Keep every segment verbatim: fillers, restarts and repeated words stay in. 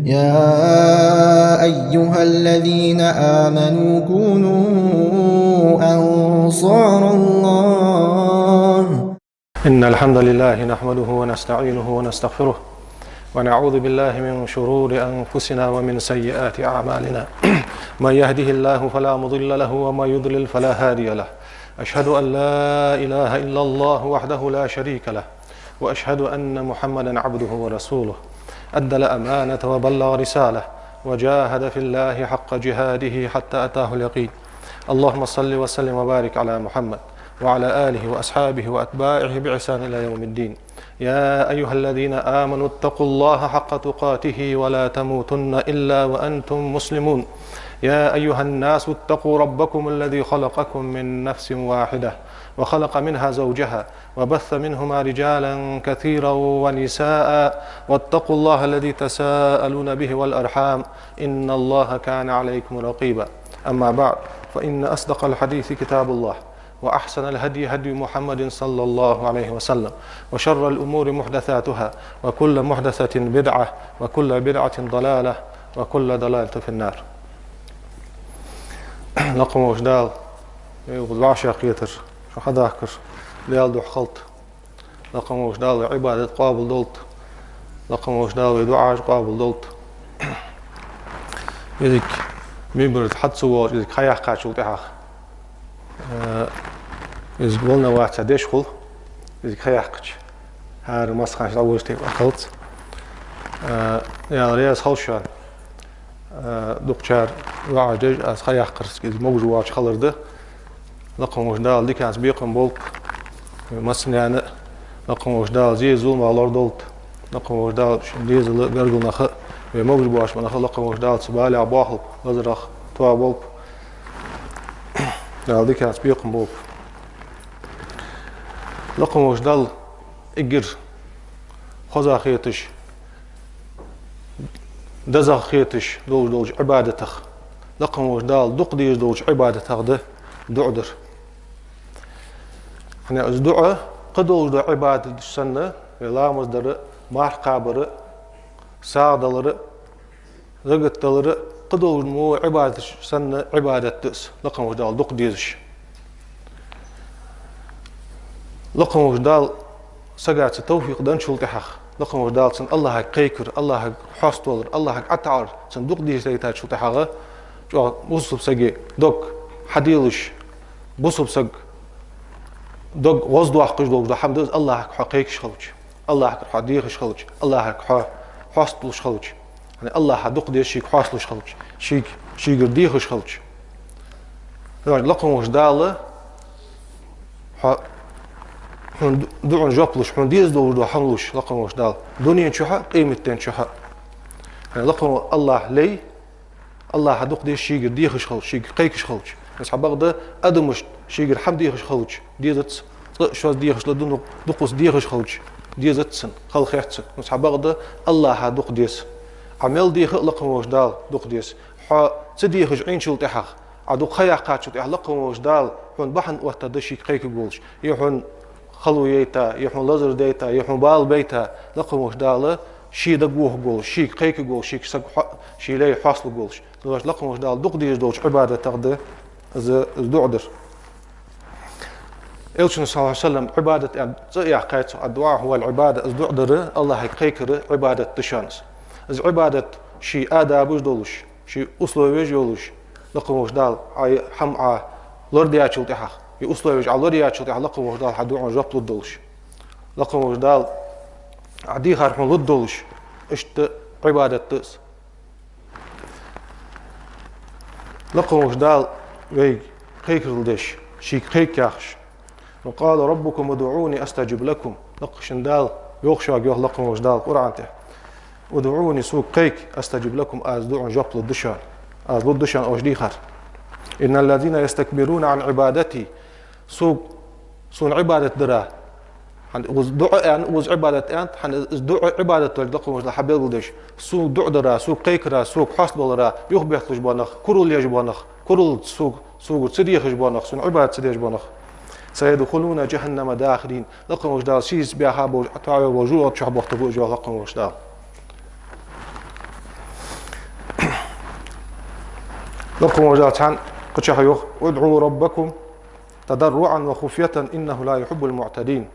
يا أيها الذين آمنوا كونوا أنصار الله. إن الحمد لله نحمده ونستعينه ونستغفره، ونعوذ بالله من شرور أنفسنا ومن سيئات أعمالنا. من يهده الله فلا مضل له، ومن يضلل فلا هادي له. أشهد أن لا إله إلا الله وحده لا شريك له، وأشهد أن محمدا عبده ورسوله. أدى الأمانة وبلغ رسالة، وجاهد في الله حق جهاده حتى أتاه اليقين. اللهم صل وسلم وبارك على محمد وعلى آله وأصحابه وأتباعه بإحسان إلى يوم الدين. يا أيها الذين آمنوا اتقوا الله حق تقاته ولا تموتن إلا وأنتم مسلمون. يا أيها الناس اتقوا ربكم الذي خلقكم من نفس واحدة وخلق منها زوجها وبث منهما رجالا كثيرا ونساء، واتقوا الله الذي تساءلون به والأرحام، إن الله كان عليكم رقيبا. أما بعد، فإن أصدق الحديث كتاب الله، وأحسن الهدي هدي محمد صلى الله عليه وسلم، وشر الأمور محدثاتها، وكل محدثة بدعة، وكل بدعة ضلالة، وكل ضلالة في النار. Лакха волча Дала, вай укхаза вӀашагӀкхетар, шо хьадахкар Даьла духьа хилда. Лакха волча Дала вай Ӏибадат къоабал долда. Лакха волча Дала вай дуӀаш къоабал долда. Из минбара тӀа хьа ца воалаш, из хьаяьккхачул тӀехьагӀа, э, из волноваться деш хул, из хьаяьккхача. ХӀара массахана дӀаводаш тайпа хилац. Э, Даьла раьза хилва шоана. Э, дукхачар ваӀаз деш, аз хьаяьккхар, из могаш воацаш хилар да. Лакха волча Дала диканца бекхам болба массанена а. Лакха волча Дала зе-зуламах лорадолда. Лакха волча Дала шун дезала а, гаргара наха а, вай могаш боацаш бола нах а Лакха волча Дала цу балех боахалба, лазарах тоаболба. Дала диканца бекхам болба. Лакха волча Дала эггара хоза хеташ, дезагӀа хеташ долаш долча Ӏибадатех, Лакха волча Дала дукха дезаш долча Ӏибадатех да дуӀа дар. ХӀана аьлча из дуӀа кхыдолаш дола Ӏибадаташ санна, вай ламаз дар а, марха кхабар а, сагӀа далар а, закат далар а, кхыдолаш мо Ӏибадаташ санна Ӏибадат да из, Лакха волча Дала дукха дезаш. Лакха волча Дала сага цу тавфикъ денначул тӀехьагӀа, Лакха волча Дала цунна АллахӀага кхайкар, АллахӀага хьоаставалар, АллахӀага ӀотаӀар цунна дукха дезаш дайтачул тӀехьагӀа, чӀоагӀа бусалба сага дог хьаделаш, бусалба сага дог гӀоздоаккхаш долаш дола хӀама да из, АллахӀага хьо кхайкаш хилча, АллахӀагара хьо дехаш хилча, АллахӀага хьо хьоасталуш хилча. ХӀана, АллахӀа дукха деза шийга хьоасталуш хилча, шийга, шийгара дехаш хилча. Лакха волча Дала хьо, хьона дуӀан жоп луш, хьона деза долаш дола хӀама луш, Лакха волча Дала, дунен чухь а, къематден чухь а. ХӀана, Лакха вола АллахӀ лай, АллахӀа дукха деза шийгара дехаш хилча, шийга кхайкаш хилча. Из хьабакъда, адамашта шийгара хӀама дехаш хилча, дезац, цкъа а шозза дехаш ла, дукха, дукхаза дехаш хилча, дезац цунна, хала хет цунна. Из хьабакъда, АллахӀа дукха деза. Ӏа мел деха а Лакха волча Дала дукха деза. Хьо ца дехаш Ӏийначул тӀехьагӀа, Ӏа дукха ха яьккхачул тӀехьагӀа Лакха волча Дала хьона бахьан оттаргда шийга кхайкаргволаш. Е хьона хало яйта, е хьона лазар дайта, е хьона бала байта, Лакха волча Дала ший дагавохаргволаш, шийга кхайкаргволаш, шийга саг хьо-, ший лай хьоасталургволаш. Лакха волча Дала дукха дезаш долча Ӏибадатех да из, из дуӀа дар. Элчано, саллаллахӀу Ӏалайхи ва саллам, Ӏибадат аьнна цӀи а яьккхай цо, الدعاء هو العبادة, из дуӀа дар, АллахӀага кхайкар Ӏибадат да шоана из. Из Ӏибадат ший адабаш долаш, ший условеш йолаш, Лакха волча Дала Ӏа хӀама Ӏа лорадаьчул тӀехьагӀа, е условеш Ӏа лорадаьчул тӀехьагӀа Лакха волча Дала хьа дуӀан жоп лургдолаш. Лакха волча Дала Ӏа дийхар хьона лургдолаш, иштта Ӏибадат да из. Лакха волча Дала вайга кхайкарал деш, шийга кхайка яхаш. وقال ربكم ادعوني أستجب لكم. Лакха шун Дала йоах шуга, йоах Лакха волча Дала Къуръан тӀа: ادعوني, сога кхайка, أستجب لكم, аз дуӀан жоп лургда шоана. Аз лургда шоана оаш дийхар. إن الذين يستكبرون عن عبادتي. Сога, сона Ӏибадат дара. ХӀана из дуӀа аьнна, из Ӏибадат аьннад, хӀана из дуӀа Ӏибадат долга Лакха волча Дала хьабелгалдеш. Сога дуӀа дара, сога кхайкара, сога хьоастабалара юхабетталуш бола нах, курал еш бола нах, курал сога, согара ца дехаш бола нах, сона Ӏибадат ца деш бола нах. سيدخلون جهنم داخرين. Лакха волча Дала сийсаз баьха болаш, Ӏа тоӀаве бола жожагӀата чу бохийтаргба уж, йоах Лакха волча Дала. Лакха волча Дала цхьан кхычахьа йоах: «ادعوا ربكم تضرعا وخفية إنه لا يحب المعتدين».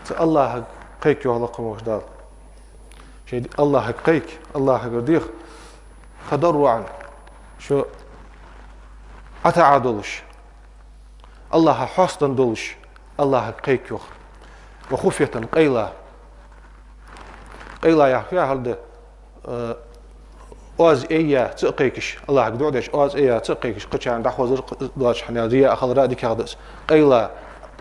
Цу АллахӀага кхайка, йоах Лакха волча Дала. Шоай АллахӀага кхайка, АллахӀагара деха, تضرعا, шо ӀотаӀа долаш, АллахӀа хьостанна долаш, АллахӀага кхайка, йоах. «وخفية», къайла. Къайла яхар фу яхар да, э, оаз айя ца а кхайкаш, АллахӀага дуӀа деш, оаз айя ца а кхайкаш, кхычарна дӀахозар доацаш, хӀана аьлча рияъ хилар дикагӀа да из. Къайла,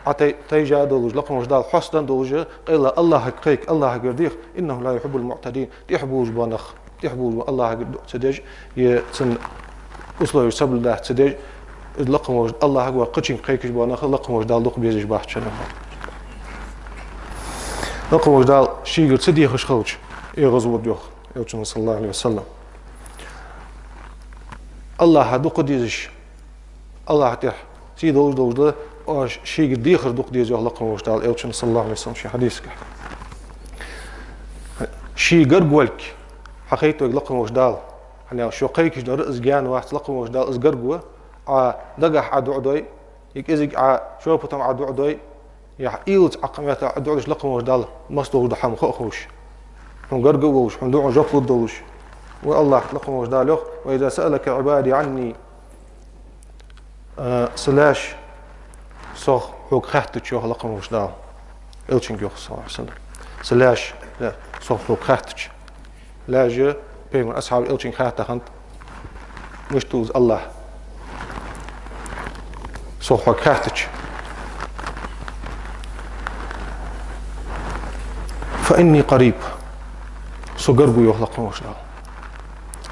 Ӏотай-, тайжа долаш, Лакха волча Дала хьостанна долаш, къайла АллахӀага кхайка, АллахӀагара деха, «إنه لا يحب المعتدين», тӀехьабувлаш бола нах, тӀехьабувлаш бола, АллахӀагара дуӀа ца деш, е цун условеш соблюдать ца деш, из Лакха волча АллахӀага вай кхычунга кхайкаш бола нах Лакха волча Дала дукха безаш бац шоана. Лакха волча Дала шийгара ца дехаш хилча, э, гӀазот йоах Элчано, صلى الله عليه وسلم. АллахӀа дукха дезаш, АллахӀа тӀехьа сий долаш долаш да, оаш шийгара дехар дукха деза, йоах Лакха волча Дала Элчано, صلى الله عليه وسلم, ший хьадисагахь. Ший гарга волга хьахайт вайга Лакха волча Дала. ХӀана аьлча шо кхайкаш дар из гаьна вац, Лакха волча Дала из гарга ва, Ӏа дагахьа Ӏа дуӀа дой, е кӀезига Ӏа шопотом Ӏа дуӀа дой, е Ӏа уйлаца Ӏокхаметтел Ӏа дуӀа деш, Лакха волча Дала мел долаш да хӀама ховш, хьона гарга а волаш, хьона дуӀан жоп лургдолаш ва АллахӀ. Лакха волча Дала йоах: «وإذا سألك عبادي عني», э, са лаьш сох хьога хаьттача, йоах Лакха волча Дала Элчанга, йоах, صلى الله عليه وسلم. Са лаьш, э, сох хьога хаьттача. Лаьш, пайхамара асхьабаша Элчанга хаьттад хӀанз: «Мишта ва из АллахӀ, сох хьога хаьттача?» «فإني قريب». Со гарга ва, йоах Лакха волча Дала.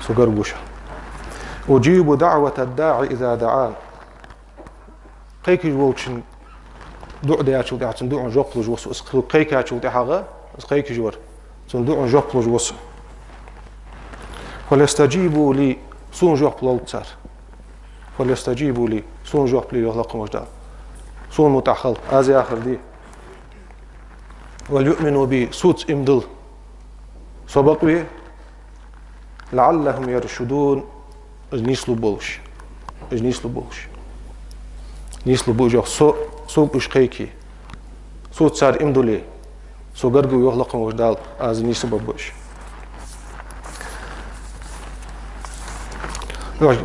Со гарга ва шо. «أجيب دعوة الداع إذا دعان». Кхайкаш волчун дуӀа даьчул тӀехьагӀа цун дуӀан жоп луш ва со, из кхайкачул тӀехьагӀа, из кхайкаш вар, цун дуӀан жоп луш ва со. «فليستجيبوا لي», сона жоп лолда цар. «فليستجيبوا لي», сона жоп ле, йоах Лакха волча Дала. Сона мутӀахьа хила, аз яхар де. «وليؤمنوا بي», соца иман дилла, со бакъве. «لعلهم يرشدون», уж нийслургболаш. Уж нийслургболаш. Нийслургба уж, йоах, со, сога уж кхайке. Соца цар иман дуле. Со гарга ва, йоах Лакха волча Дала, аз нийслургба уж.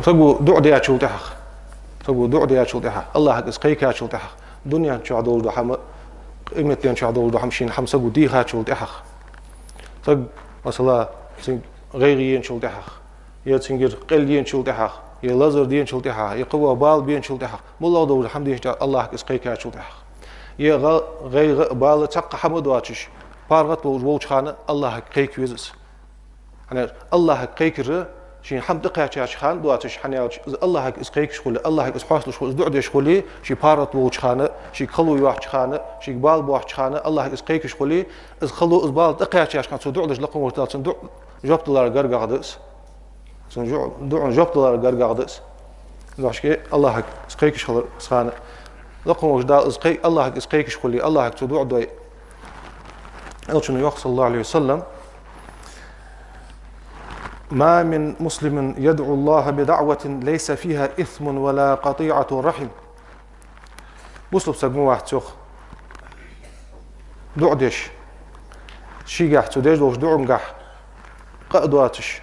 Саго дуӀа даьчул тӀехьагӀа. Саго дуӀа даьчул тӀехьагӀа. АллахӀага из кхайкачул тӀехьагӀа. Дунен чу долаш дола хӀама, къематден чу долаш дола хӀама, шийна хӀама саго дийхачул тӀехьагӀа. Саг, масала, цунга гӀайгӀа еначул тӀехьагӀа, е цунгара къел еначул тӀехьагӀа, е лазар деначул тӀехьагӀа, е кхыбола бала беначул тӀехьагӀа, моллагӀа долаш хӀама деначул тӀехьагӀа, АллахӀага из кхайкачул тӀехьагӀа. Е гӀа-, гӀайгӀа а, бала а цхьаккха хӀама доацаш, паргӀата волаш волча хана АллахӀага кхайка веза из. ХӀана аьлча АллахӀага кхайкар шийна хӀама тӀакхаьчача хана доацаш, хӀана аьлча из АллахӀага из кхайкаш хуле, АллахӀага из хьоасталуш хуле, из дуӀа деш хуле, ший паргӀата волча хана, шийга хало йоацача хана, шийга бала боацача хана АллахӀага из кхайкаш хуле, из хало, из бала тӀакхаьчача хана цо дуӀа деш, Лакха волча Дала цун дуӀа жоп далар гаргагӀа да из. Цун жо-, дуӀан жоп далар гаргагӀа да из. Дошке АллахӀага из кхайкаш хилар цхьана. Лакха волча Дала из кхай-, АллахӀага из кхайкаш хуле, АллахӀага цо дуӀа дой. Элчано йоах, صلى الله عليه وسلم: «ما من مسلم يدعو الله بدعوة ليس فيها إثم ولا قطيعة رحم». Бусалба саг ма вац, йоах, дуӀа деш, шийгахь, цо деш долча дуӀангахь къа а доацаш,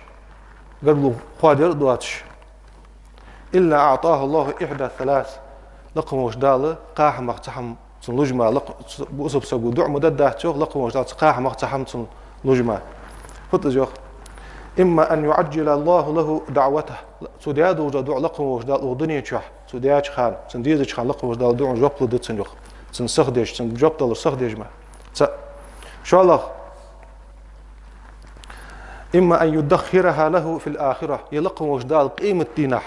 гаргало хоадер а доацаш. «إلا أعطاه الله إحدى ثلاث». Лакха волча Дала кхаь хӀамах цхьа хӀама цунна луш ма, лакха-, бусалба саго дуӀа ма дергдац, йоах, Лакха волча Дала цу кхаь хӀамах цхьа хӀама цунна луш ма. Фуд из, йоах? «إما أن يعجل الله له دعوته». Цо даь долаш дола дуӀа Лакха волча Дала укх дунен чу, цо даьча хана, цунна дезача хана Лакха волча Дала дуӀан жоп лургда цунна, йоах. Цунна сиха деш, цунна жоп далар сиха деш ма. Цаӏ. ШоллагӀа: «إما أن يدخرها له في الآخرة». Е Лакха волча Дала къематдийнахь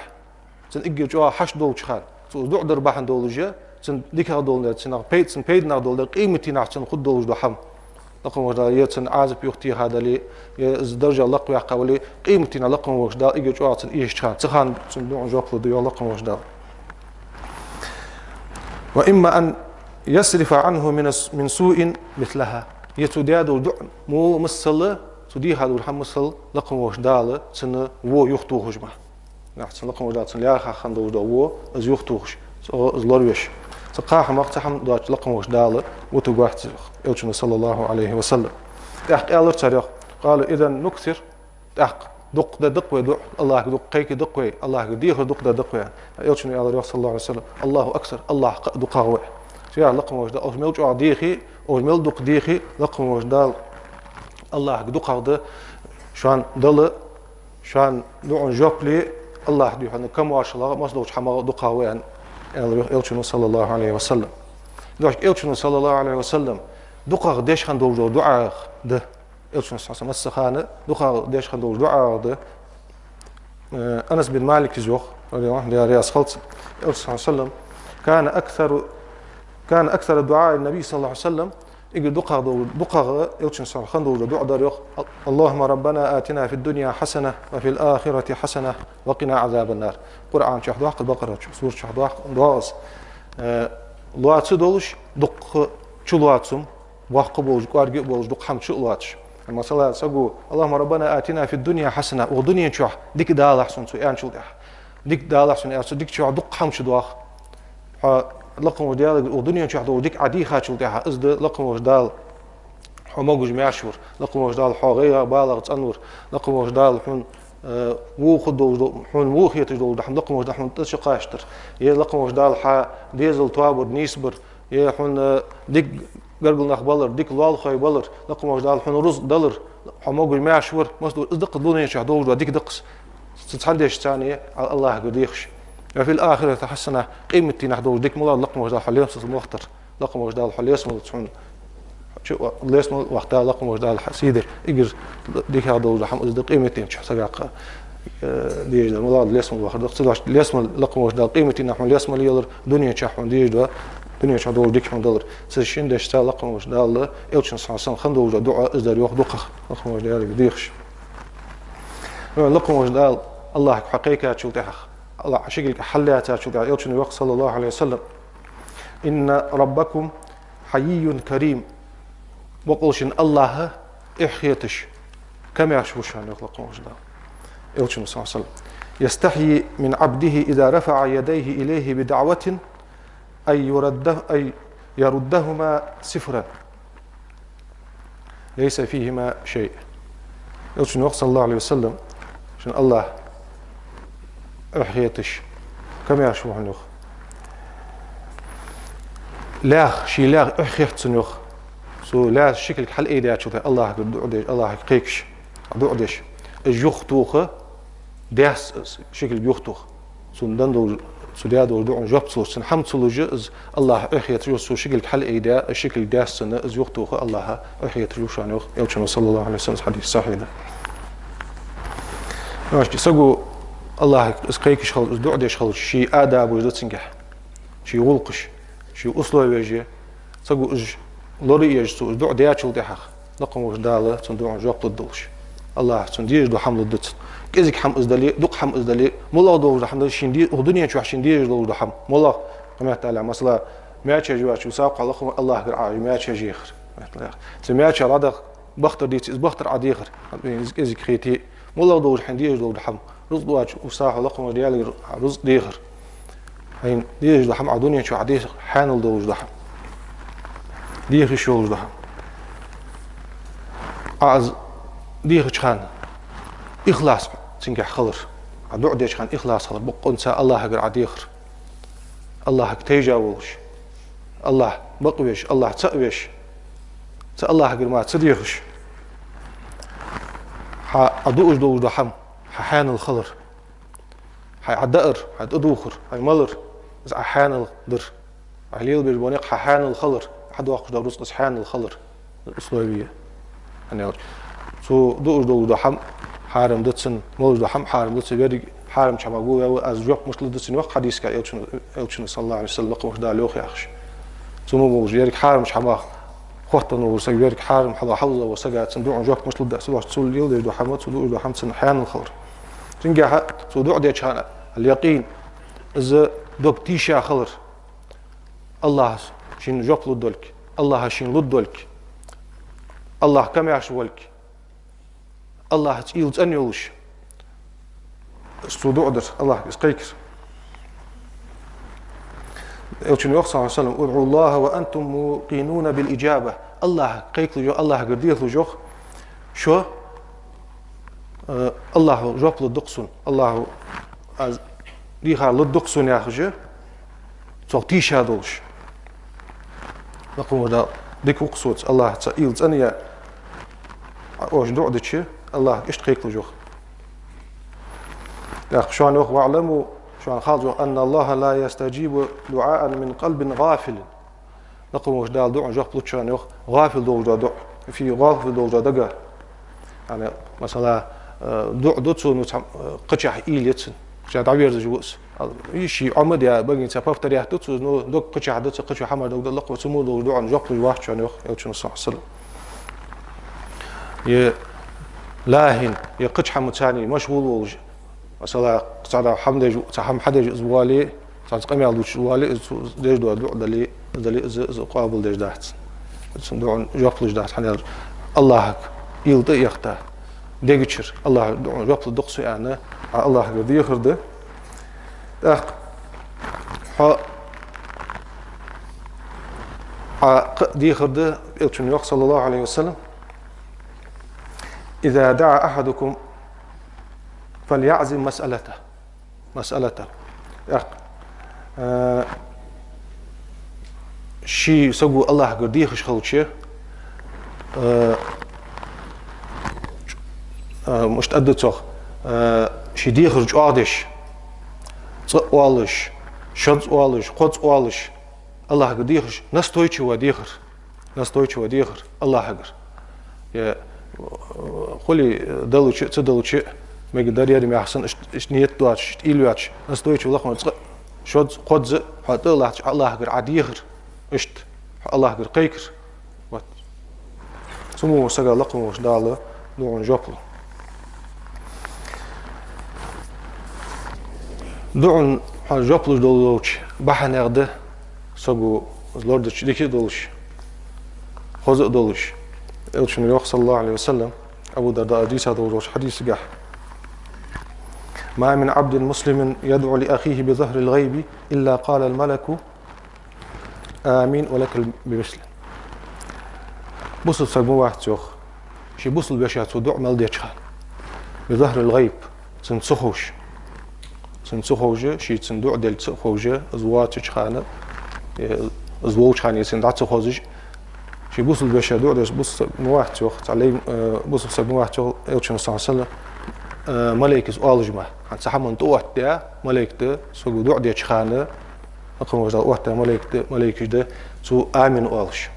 цунна эггара чӀоагӀа хьашт долча хана, цо из дуӀа дар бахьан долаш, цунна дикагӀа дола дар, цунах пай-, цунна пайданагӀа дола дар, къематдийнахь цунна хургдолаш дола хӀама. Лакха волча Дала е цунна Ӏазап юха техадале, е из даржа лакхваьккхавале, къематдийнахь Лакха волча Дала эггара чӀоагӀа цунна эшача хана, цу хана цунна дуӀан жоп лургда, йоах Лакха волча Дала. «وإما أن يصرف عنه من الس-، من سوء مثلها». Е цо даь дола дуӀа мо массала, цо дийха дола хӀама массала Лакха волча Дала цунна во юхатохаш ма. Нах цун лакхавола Дала цун лаьрхӀа хинна долаш дола во, из юхатохаш, цо из лоравеш. Цу кхаь хӀамах цхьа хӀама доацаш лакхавола Дала вутаргвац, йоах Элчано, صلى الله عليه وسلم. ТӀаккха аьлар цар, йоах: «قالوا إذا نكثر». ТӀаккха дукха дергда-кх вай дуӀа, АллахӀага дукха кхайкаргда-кх вай, АллахӀага дехар дукха дергда-кх вай. Элчано аьлар, йоах, صلى الله عليه وسلم: «الله أكثر», АллахӀ кхы а дукхагӀа ва. Цу яхь лакхавола Дала, оаш мел чӀоагӀа дехе, оаш мел дукха дехе, лакхавола Дала АллахӀага дукхагӀа да шоана дала, шоана дуӀан жоп ле, АллахӀ духьала камаьршалагӀа, массадолча хӀамагӀа дукхагӀа ва, аьнна, аьлар, йоах, Элчано, صلى الله عليه وسلم. Дошка Элчано, صلى الله عليه وسلم, дукхагӀа деш хинна долаш дола дуӀа да. Элчано, صلى الله عليه وسلم, массахана дукхагӀа деш хинна долаш дола дуӀа да. Э, Анас бин Малика йоах, رضي الله عنه, Даьла раьза хилва цунна. Элчано, صلى الله عليه وسلم, كان أكثر، كان أكثر دعاء النبي صلى الله عليه وسلم, эггара дукхагӀа дола, дукхагӀа Элчано, صلى الله عليه وسلم, хинна долаш дола дуӀа дар, йоах: «اللهم ربنا آتنا في الدنيا حسنة وفي الآخرة حسنة وقنا عذاب النار». Къуръан чу доагӀа, Бакъара чу, сурат чу доагӀа, доагӀа из. Э, лоаца долаш, дукха чулоацам, боккха болаш, кӀоарга болаш, дукха хӀама чу а лоацаш. Масала, саго: «اللهم ربنا آتنا في الدنيا حسنة», укх дунен чу дика далахь сона, цо аьнначул тӀехьагӀа. Дика далахь сона, аьлча, цу дика чу дукха хӀама чудоагӀа. Хьо лакхавола Даьлага укх дунен чу долаш дика Ӏа дийхачул тӀехьагӀа, из да лакхавола Дала хьо могаш-маьрша вар, лакхавола Дала хьо гӀайгӀа-балагӀа цӀенвар, лакхавола Дала хьона, э, во хургдолаш дола, хьона во хеташ долаш дола хӀама, лакхавола Дала хьона тӀа чу кхачийтар, е лакхавола Дала хьа дезал тоабар, нийсбар, е хьона дика гаргара нах балар, дика лоалахой балар, лакхавола Дала хьона рузкъа далар, хьо могаш-маьрша вар, массадолча, из да-кх дунен чу долаш дола дика, да-кх из. Цу цхьан дешаца царна АллахӀага дехаш. «وفي الآخرة حسنة», къематдийнахьа долаш дика малагӀа да, лакхавола Дала хьо лоамаза вахийтар, лакхавола Дала хьо лоамаза хьона, чу лоамаза вахийта, лакхавола Дала хьа сий дир. Эггара дикагӀа долаш дола хӀама из да къематдийнахьа сага кхы, э, дезаш да, малагӀа да лоамаза вахар, да-кх. Цудухьа лоамаза, лакхавола Дала къематдийнахьа хьона лоамаза ялар, дунен чу хьона дезаш да, дунен чу долаш дика хьона далар. Цу шин дешаца лакхавола Дала Элчано, صلى الله عليه وسلم, хинна долаш дола дуӀа из дар, йоах, дукхагӀа лакхавола Даьлага дехаш. Лакхавола Дала, АллахӀага хьо кхайкачул тӀехьагӀа, АллахӀ ши кулг хьаллаьцачул тӀехьагӀа, Элчано йоах, صلى الله عليه وسلم: «إن ربكم حيي كريم». Бокъонца шун АллахӀ эхь хеташ, камаьрша ва шоана, йоах лакхавола Дала. Элчано, صلى الله عليه وسلم: «يستحيي من عبده إذا رفع يديه إليه بدعوة أن يرد، أن يردهما صفرا ليس فيهما شيء». Элчано йоах, صلى الله عليه وسلم, шун АллахӀ эхь хеташ, камаьрша ва хьона, йоах. Лаьх, ший лаьх эхь хет цунна, йоах. Цу лаьца ши кулг хьалъайдаьчул тӀехьагӀа АллахӀагара дуӀа деш, АллахӀага кхайкаш, дуӀа деш, из юхатоха, даьсса из ши кулг юхатоха. Цунна даь долаш, цо даь долаш дуӀан жоп ца луш, цунна хӀама ца луш, из АллахӀ эхь хеташ ва, цо ши кулг хьалъайдаь, из ши кулг даьсса цунна, из юхатоха АллахӀ эхь хеташ ва шоана, йоах Элчано, صلى الله عليه وسلم, хьадис сахьихь да. Иштта саго АллахӀага из кхайкаш хилча, из дуӀа деш хилча, ший адабаш да цунгахьа, ший гӀулакхаш, ший условеш я, саго уж лораеш, цо из дуӀа даьчул тӀехьагӀа, лакхавола Дала цун дуӀан жоп лургдолаш. АллахӀа цунна дезаш дола хӀама лургда цунна. КӀезига хӀама из дале, дукха хӀама из дале, малагӀа долаш дола хӀама да шийна де-, укх дунен чу шийна дезаш долаш дола хӀама. МалагӀа, кхы меттел аьлча, масала, маьч еш воацача саго лакхавола АллахӀагара Ӏа маьч еш ехар. МалагӀа. Цу маьча ладах бахтар дийца, из бахтар Ӏа дехар. Из кӀезига хете, малагӀа долаш хьайна дезаш долаш дола хӀама. Рузкъа доацача саго лакхавола Даьлагара рузкъа дехар. Хьайна дезаш дола хӀама Ӏа дунен чу Ӏа дехар, хьаьнал долаш дола хӀама, деха йиш йолаш дола хӀама. Ӏа из дехача хана ихлас цунгахьа хилар. Ӏа дуӀа деча хана ихлас хилар, бокъонца АллахӀагара Ӏа дехар. АллахӀага тайжа волаш, АллахӀ бакъвеш, АллахӀ цаӀ веш, цу АллахӀагара мара ца дехаш, хьа Ӏа дуаш долаш дола хӀама, хьа хьаьнал хилар, хьай Ӏа даар, хьай тӀадувхар, хьай малар, из Ӏа хьаьнал дар. Ӏа лелабеш бола никъ хьа хьаьнал хилар, хьадоаккхаш дола рузкъа из хьаьнал хилар, условие. ХӀана аьлча, цо дуаш долаш дола хӀама хьарам да цунна, молаш дола хӀама хьарам да цунна, верриг хьарамча хӀамах гулваьв, аз жоп мишта лургда цунна, йоах хьадисага Элчано, Элчано, صلى الله عليه وسلم, лакхавола Дала йоах яхаш. Цу мо болаш, ерриг хьарамча хӀамах хоттаденна волча сага, верриг хьарам хӀамах хьалза вола сага цунна дуӀан жоп мишта лургда, цудухьа цо леладеш дола хӀама, цо дуаш дола хӀама цунна хьаьнал хилар. Цунгахьа цо дуӀа деча хана, اليقين, из дог тийша хилар. АллахӀа шийна жоп лургдолга, АллахӀа шийна лургдолга, АллахӀ камаьрша волга, АллахӀ цӀийла цӀена йолаш, цо дуӀа дар, АллахӀага из кхайкар. Элчано йоах, صلى الله عليه وسلم: «ادعوا الله وأنتم موقنون بالإجابة». АллахӀага кхайкалуш йоах, АллахӀагара дехалуш йоах шо, э, АллахӀа жоп лургда-кх сона, АллахӀа аз дийхар лургда-кх сона яхаш, цох тийша долаш. Лакха волча Дала, дика ва-кх соца, АллахӀаца уйла цӀенъяь, оаш дуӀа дича, АллахӀага иштта кхайкалуш йоах. ТӀаккха шоана йоах: «واعلموا», шоана хилда йоах, «أن الله لا يستجيب دعاء من قلب غافل». Лакха волча Дала дуӀан жоп лу шоана йоах, гӀафил долаш дола дуӀа. Фу гӀафил долаш дола дага. Яъни, масала, э, дуӀа ду цо, ну, цхьа, э, кхычахьа уйла я цун. Кхычахьа дӀаверзаш ва из. Ал-, и ший Ӏомадаь, баганца повторять ду цо, ну, дог кхычахьа да цун, кхычо хӀама дог да, лакха волча, цу мо долаш дуӀан жоп луш вац шоана йоах Элчано, صلى الله عليه وسلم. Е لاهٍ, е кхыча хӀамаца машгӀул волаш, масала, цхьа хӀама деш, цхьа хӀама хьадеш из вале, цхьацца къамаьл дувцаш вале, из цо деш дола дуӀа дале, дале, из, из къоабалдеш дац. Цун дуӀан жоп луш дац, хӀана аьлча АллахӀага уйла тӀаэхта, дегачура, АллахӀа дуӀан жоп лургда-кх сона аьнна, Ӏа АллахӀагара дехар да. ТӀаккха хьо Ӏа кхы а дехар да, Элчано йоах, صلى الله عليه وسلم: «إذا دعا أحدكم فليعزم مسألته». مسألته. ТӀаккха, э, ший саго АллахӀагара дехаш хилча, э, э, мишта аргда цох, э, ший дехар чӀоагӀдеш, цкъа оалаш, шозза оалаш, кхозза оалаш, АллахӀагара дехаш, настойчиво дехар. Настойчиво дехар АллахӀагара. Е, э, хуле, далча а, ца далча а, мегаргдар ер мехь санна, иштта, иштта нийят доацаш, иштта уйла йоацаш, настойчиво лакха волча, цкъа, шозза, кхозза, хьо тӀа а латташ, АллахӀагара Ӏа дехар, иштта, хьо АллахӀагара кхайкар. Вот. Цу мо сага лакха волча Дала дуӀан жоп лу. ДуӀан хьо жоп луш долча бахьанех да саго из лорадича дика а долаш, хоза а долаш. Элчано йоах, صلى الله عليه وسلم, Абу Дардаъ дийца долча хьадисагахь: «ما من عبد مسلم يدعو لأخيه بظهر الغيب إلا قال الملك آمين ولك بمثله». Бусалба саг ма вац йоах, ший бусалба вешийна цо дуӀа мел деча хана, «بظهر الغيب», цунна ца ховш. Цунна ца ховш, ше цунна дуӀа делча ца ховш, из воацача хана, э, из волча хана, е цунна дӀа ца хозаш, ший бусалба вешийна дуӀа деш бусалба саг ма вац йоах, цхьа лай, э, бусалба саг ма вац йоах, Элчано, صلى الله عليه وسلم, э, малейкаша оалаш мара. ХӀанз цхьа хӀаман тӀаоттадаь малейк да, саго дуӀа деча хана, лакха волча Дала оттадаь малейк да, малейкаш да, цо амин оалаш.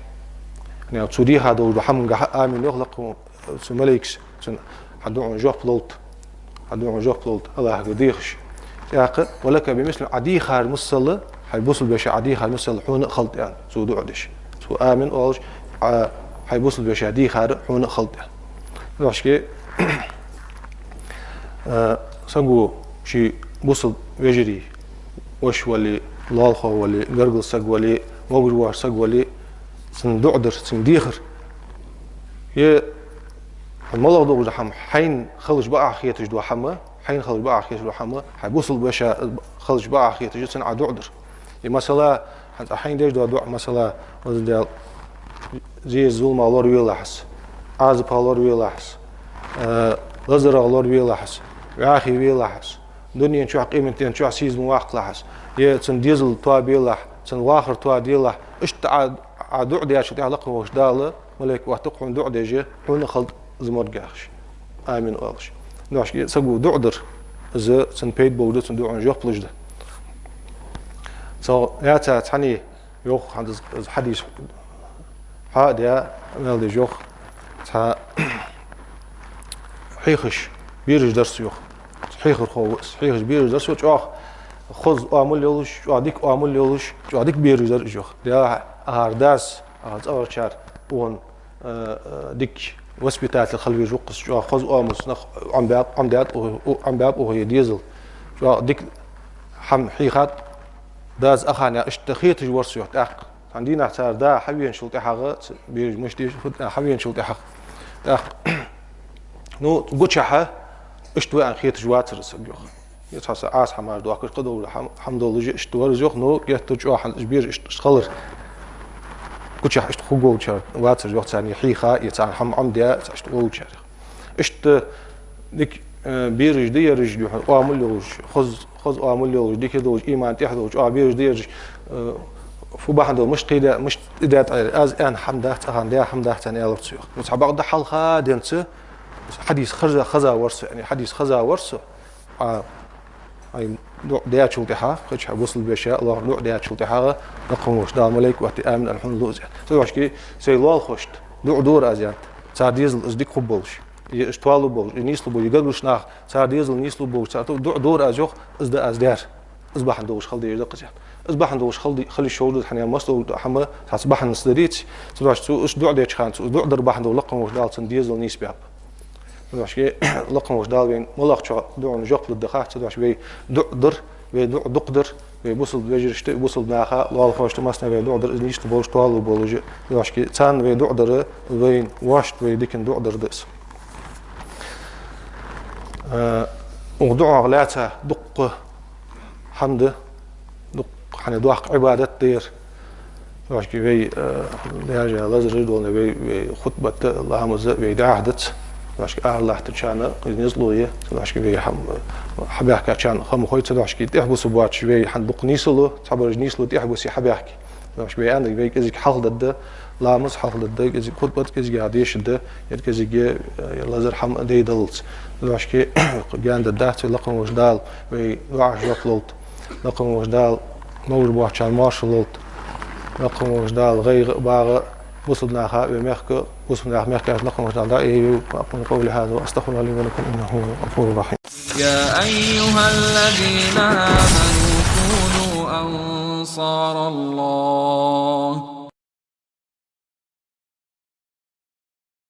Цо дийха долаш дола хӀамангахьа амин йоах, лакха волча, цу малейкаша, цун хьа дуӀан жоп лолда, хьа дуӀан жоп лолда, АллахӀагара дехаш. ТӀаккха, «ولك بمثله», Ӏа дийхар миссел, хьай бусалба вешийна Ӏа дийхар миссел хьона а хилда аьнна, цо дуӀа деш. Цо амин оалаш, Ӏа хьай бусалба вешийна дийхар хьона а хилда аьнна. Дошке, э, саго ший бусалба вежарий, воша вале, лоалахо вале, гаргара саг вале, могаш воацаш саг вале, цунна дуӀа дар, цунна дехар. Е хьона малагӀа долаш дола хӀама, хьайна хилча бакъахьа хеташ дола хӀама, хьайна хилча бакъахьа хеташ дола хӀама, хьай бусалба вешийна хилча бакъахьа хеташ, цунна Ӏа дуӀа дар. Е масала, хӀанз Ӏа хьайна деш дола дуӀа, масала, Веза Даьла, зе-зуламах лоравелахь из, Ӏазапах лоравелахь из, э, лазарах лоравелахь из, вӀаьхий велахь из, дунен чухь, къематден чухь сийсаза ма ваккхалахь из, е цун дезал тоабелахь, цун вахар тоаделахь, иштта Ӏа, Ӏа дуӀа дечул тӀехьагӀа лакха волча Дала малейк оттаду-кх хьона дуӀа деш, хьона а хилда из мо яхаш, амин оалаш. Дошке, саго дуӀа дар, из цунна пайда болаш да, цун дуӀан жоп луш да. Цо яца цхьанне йоах, хӀанз из, из хьадис хьа а даь, мел деш йоах, цхьа хьехаш, бераш дар со йоах. Хьехархо ва из, хьехаш, бераш дар со, чӀоагӀа хоза оамал йолаш, чӀоагӀа дика оамал йолаш, чӀоагӀа дика бераш дар уж йоах. Даьллахьа, акхар дас, акхар цӀагӀарчар укхун, э, э, дика воспитатель хила везаш ва-кх из, чӀоагӀа хоза оамалца нах Ӏомабаьб, Ӏомадаьд укхо, Ӏомабаьб укхо е дезал. ЧӀоагӀа дика хӀама хьийхад дас акхарна, иштта хеташ вар со йоах тӀаккха. Цхьан дийнахьа цар да хьавеначул тӀехьагӀа, ц-, бераш мишта деш, хӀу-, хьавеначул тӀехьагӀа. ТӀаккха, ну, гучахьа, иштта ва аьнна хеташ вацар из саг йоах. Е цхьа са Ӏаса хӀамаш дохкаш, кхыдола хӀам-, хӀама долаш, иштта вар из йоах, но геттара чӀоагӀа хӀанз уж бераш иштта, иштта хилар. Кучахь иштта хургволчар вацар йоах, царна хьийха, е царна хӀама Ӏомадаь, цхьа иштта волчар. Иштта дика, э, бераш да ераш, духьал оамал йолаш, хоза, хоза оамал йолаш, дика долаш, иман тӀехь долаш, чӀоагӀа бераш да ераш, э, фу бахьан дола, мишта кхийда, мишта тӀадаьд Ӏа, аз аьнна хӀама дац, цхьа хӀама даь хӀама дац аьнна аьлар цо йоах. Ну, цхьабакъда хьалха денз, хьадис хаза, хаза вар со, яъни хьадис хаза вар со. Ӏа, Ӏа дуӀа даьчул тӀехьагӀа, кхычахьа бусалба вешийна, Аллахӏа дуӀа даьчул тӀехьагӀа, лакха волча Дала малайк ваьттий, амин аьнна хьона луъ из аьнна. Цудухьа шоай лоалахошта дуӀа дора аз аьннад. Цар дезал из дика хургболаш, е из тоалургболаш, е нийслургболаш, е гаргарча наха цар дезал нийслургболаш, цар ту-, дуӀа дора аз йоах, из да аз даьр. Из бахьан долаш хила дезаш да-кх из аьннад. Из бахьан долаш хила де-, хила йиш йолаш да хьона, масса дола хӀама цхьацца бахьанца дар-кх. Цудухьа цо из дуӀа деча хана, цо из дуӀа дар бахьан долаш лакха волча Дала цун дезал нийсбаьб. Цудухьа лакха волча Дала вайна малагӀчоа дуӀан жоп лургда хац, цудухьа вай дуӀа дар, вай дуӀа дукха дар, вай бусалба вежарашта, бусалба наха, лоалахошта, массанена вай дуӀа дар, из нийслургболаш, тоалургболаш. Цудухьа царна вай дуӀа дар, вайна воашта вай дикан дуӀа дар да из. Э, укх дуӀах лаьца дукха хӀама да, дукха хьона доккха Ӏибадат да ер. Цудухьа вай, э, даьша лазар долаш, вай, вай хутбат а, ламаз а вай дӀахо дац. Цудухьа аралаттачарна кхы низ лу е. Цудухьа вай хӀама, хьабаьхкачарна хӀама хой, цудухьа тӀехьабусаргбоацаш вай хьона дукха нийслу, цхьабараш нийслу тӀехьабусе хьабаьхке. Цудухьа вай аьннад, вай кӀезига хьалхадергда, ламаз хьалхадергда, кӀезига хутбат кӀезигагӀа дешаргда, е кӀезига, э, лазар хӀама дайдаллалца. Цудухьа гаьна дергдац вай, лакха волча Дала вай дуӀашта жоп лолда. Лакха волча Дала могаш боацачарна моаршал лолда. Лакха волча Дала гӀайгӀа а, багӀа а бусалба наха, вай мехка, бусалба наьха мехкаца лакха волча Дала дӀаайбойла. أقول قولي هذا وأستغفر الله لي ولكم إنه هو الغفور الرحيم. يا أيها الذين آمنوا كونوا أنصار الله.